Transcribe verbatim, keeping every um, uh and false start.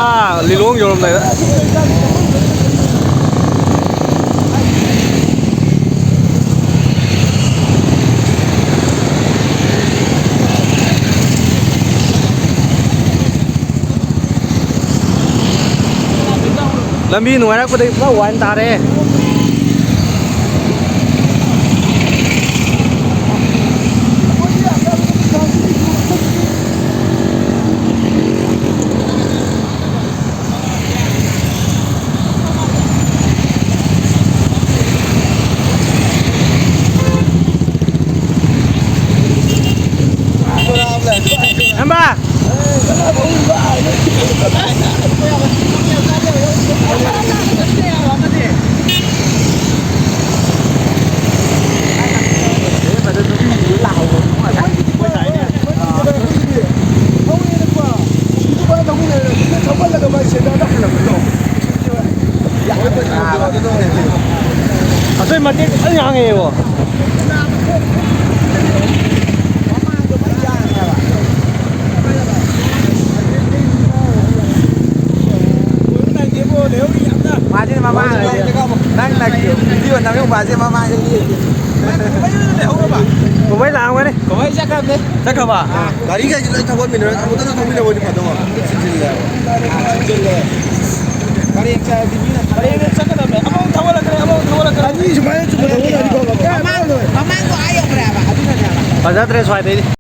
ꯑꯥ, ꯂꯤꯂꯣꯡ ꯌꯧꯔꯝꯗꯥꯏꯗ꯫ ꯂꯝꯕꯤ ꯅꯨꯡꯉꯥꯏꯔꯛꯄꯗꯒꯤ ꯄꯨꯔꯥ ꯋꯥꯏꯟ ꯇꯥꯔꯦ꯫ ꯏꯌꯥꯝꯕ! ꯑꯁꯣꯏ ꯃꯇꯦꯛ ꯐꯖꯅ ꯉꯥꯡꯉꯛꯑꯦꯕꯣ꯫ ꯃꯥꯗꯤ ꯃꯃꯥꯡ ꯅꯪ ꯅꯛꯀꯦ꯫ ꯚꯤꯗꯤꯑꯣ ꯅꯝꯃꯤ ꯃꯥꯁꯦ ꯃꯃꯥꯡꯗ ꯂꯦꯞꯄꯦ꯫ ꯀꯨꯝꯍꯩ ꯂꯥꯛꯑꯝꯒꯅꯤ꯫ ꯀꯨꯝꯍꯩ ꯆꯠꯈ꯭ꯔꯕꯅꯦ꯫ ꯆꯠꯈ꯭ꯔꯕ? ꯒꯥꯔꯤꯈꯩꯁꯦ ꯂꯣꯏ ꯊꯧꯒꯠꯃꯤꯟꯅꯔ ꯑꯃꯨꯛꯇꯗ ꯊꯧꯃꯤꯟꯅꯕ ꯑꯣꯏꯗꯤ ꯐꯗꯧꯕ꯫ ꯆꯤꯟꯁꯤꯜꯂꯦꯕ꯫ ꯆꯤꯟꯁꯤꯜꯂꯦ꯫ ꯄꯔꯦꯡ ꯆꯥꯏꯔꯗꯤ ꯃꯤꯅ ꯄꯔꯦꯡꯗ ꯆꯠꯀꯗꯕꯅꯦ꯫ ꯑꯃꯃꯨꯛ ꯊꯧꯒꯠꯂꯛꯀꯅꯤ, ꯑꯃꯃꯨꯛ ꯊꯧꯒꯠꯂꯛꯀꯅꯤ꯫ ꯑꯅꯤ ꯁꯨꯃꯥꯏꯅ ꯆꯨꯝꯅ ꯊꯧꯒꯠꯂꯛꯑꯗꯤ ꯐꯕ꯫ ꯃꯃꯥꯡꯗꯣ, ꯃꯃꯥꯡꯗꯣ ꯑꯥ ꯌꯧꯈ꯭ꯔꯦ ꯍꯥꯏꯕ꯫ ꯑꯗꯨꯅꯅꯦ ꯍꯥꯏꯕ꯫ ꯐꯖꯗ꯭ꯔꯦ ꯁ꯭ꯋꯥꯏꯗꯩꯗꯤ꯫